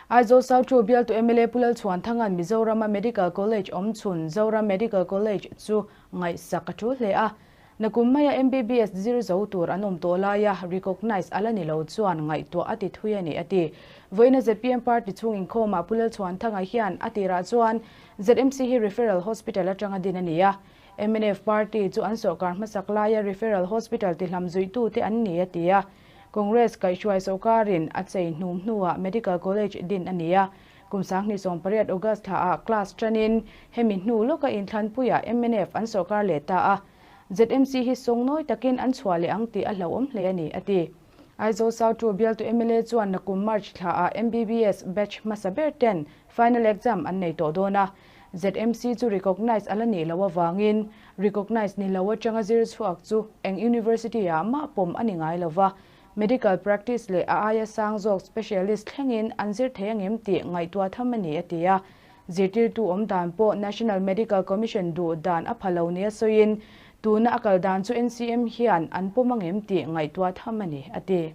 Aizawl South 2 bialtu mla Pu Lalchhuanthanga'n Mizorama Medical College awmchhun Zoram Medical College chu ngaihsak a tul hle a. Nakum maia MBBS zir zo tur an awm tawh laia recognise a la ni lo chuan ngaihtuah a ti thui a ni a ti. Vawiina zpm party chhung inkhawmah Pu Lalchhuanthanga hian a tirah chuan ZMC hi Referral Hospital atanga din a ni a. Mnf party chu an sawrkar hmasak laia Referral Hospital tihlam zuitute an ni a ti a. Congress kaihhruai sawrkarin a chei hnum hnuah Medical College din a ni a. Kum 2018 August thlaah class tanin hemi hnu lawka inthlanpuiah mnf an sawrkar leh ta a. ZMC hi sawngnawi takin an chhuah leh ang tih a hlauhawm hle a ni, a ti. Aizawl South 2 bialtu mla chuan nakum March thlaah MBBS batch hmasa ber ten final exam an nei tawh dawn a. ZMC chu recognise a la nih loh avangin recognise ni lo atanga zir chhuak chu eng university-ah mah pawm a ni ngai lo va, medical practice leh a aia sang zawk specialist thlengin an zir thei angem tih ngaihtuah tham a ni, a ti a. Zirtirtu awm dan pawh National Medical Commission duh dan a pha lo nia sawiin tuna a kal dan chu NCM hian an pawm angem tih ngaihtuah tham a ni, a ti.